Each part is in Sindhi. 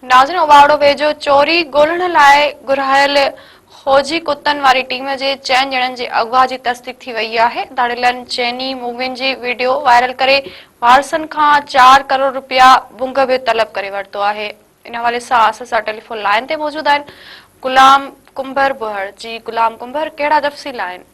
ناظرين اوٻاوڙو ويجهو چوري ڳولڻ لاء گهرايل فوجي ڪتن واري ٽيم جي چئن ڄڻن جي اغوا جي تصديق ٿي وئي آهي ڌاڙيلن چيني مغوين جي وڊيو وائرل ڪري وارثن کان چار ڪروڙ رپيا ڀنگ به طلب ڪري ورتو آهي ان حوالي سان اسان سان ٽيليفون لائين تي موجود آهن غلام ڪنڀر بهڙ جي غلام ڪنڀر ڪهڙا تفصيل آهن.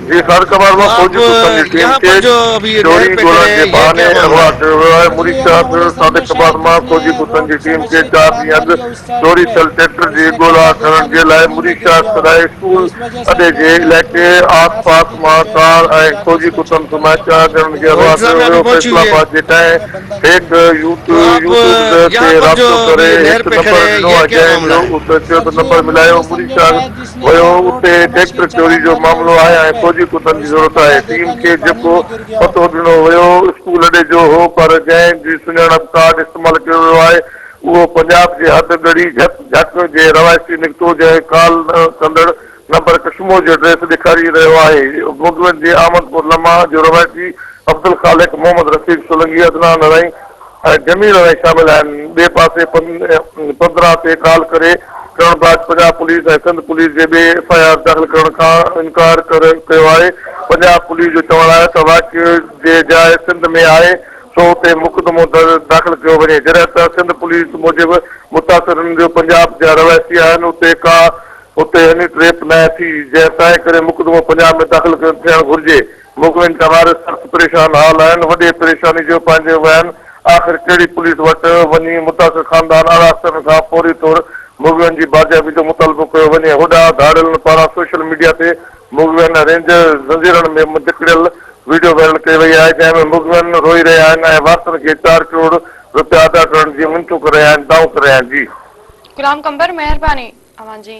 جي سرڪبار مان فوجي ڪتن جي ٽيم کي چوري ڳولڻ جي بهاني اغوا ڪيو ويو آهي. مريد شاهه صادق آباد مان فوجي ڪتن جي ٽيم کي چار ڏينهن اڳ چوري ٿيل ٽريڪٽر جي ڳولا ڪرڻ جي لاء مريد شاهه سڏائي اسڪول اڏي جي علائقي آس پاس مان ڪار ۽ فوجي ڪتن سميت چار ڄڻن کي اغوا ڪيو ويو. فيصل آباد جي ڪنهن هيڪ يوٽ يوٽيوبز تي رابطو ڪري هڪ نمبر ڏنو ۽ جنهن جو اتي چيو ته نمبر ملايو مريد شاهه ويو اتي ٽريڪٽر چوري جو معاملو آهي ۽ فوجي ڪتن جي ضرورت آهي ٽيم کي جيڪو پتو ڏنو ويو اسڪول اڏي جو هو پر جنهن جي سڃاڻپ ڪارڊ استعمال ڪيو ويو آهي اهو پنجاب جي حد ڳڙهي جهڪ جهڪ جي رهواسي نڪتو جنهن ڪال ڪندڙ نمبر ڪشمور جي ڊريس ڏيکاري رهيو آهي مغوين جي احمد پور لما جو رهواسي عبدالخالق محمد رفيق سولنگي عدنان رائين ۽ جميل رائي شامل آهن. ٻئي پاسي 15 تي ڪال ڪري ڪرڻ بعد پنجاب پوليس ۽ سنڌ پوليس جي ٻئي ايف I R داخل ڪرڻ کان انڪار ڪيو آهي. پنجاب پوليس جو چوڻ آهي ته واقعي جي جاء سنڌ ۾ آهي سو اتي مقدمو داخل ڪيو وڃي جڏهن ته سنڌ پوليس موجب متاثرن جو پنجاب جا رهواسي آهن اتي ڪا اتي هني ٽريپ ناهي ٿي جنهن تنهن ڪري مقدمو پنجاب ۾ داخل ٿيڻ گهرجي. مغوين جا وارث سخت پريشان حال آهن، وڏي پريشاني جو پنهنجي ويا آهن، آخر ڪهڙي پوليس وٽ وڃي متاثر خاندان اعليٰ افسرن کان فوري طور مغوين جي بازيابي جو مطالبو ڪيو وڃي، هوڏانهن ڌاڙيلن پاران سوشل ميڊيا تي مغوين رينجر زنجيرن ۾ جڪڙيل وڊيو وائرل ڪئي وئي آهي، جنهن ۾ مغوين روئي رهيا آهن ۽ وارثن کي چار ڪروڙ رپيا ادا ڪرڻ جي منٿون ڪري رهيا آهن، دانهون ڪري رهيا آهن، جي. غلام قمبر مهرباني اوهان جي.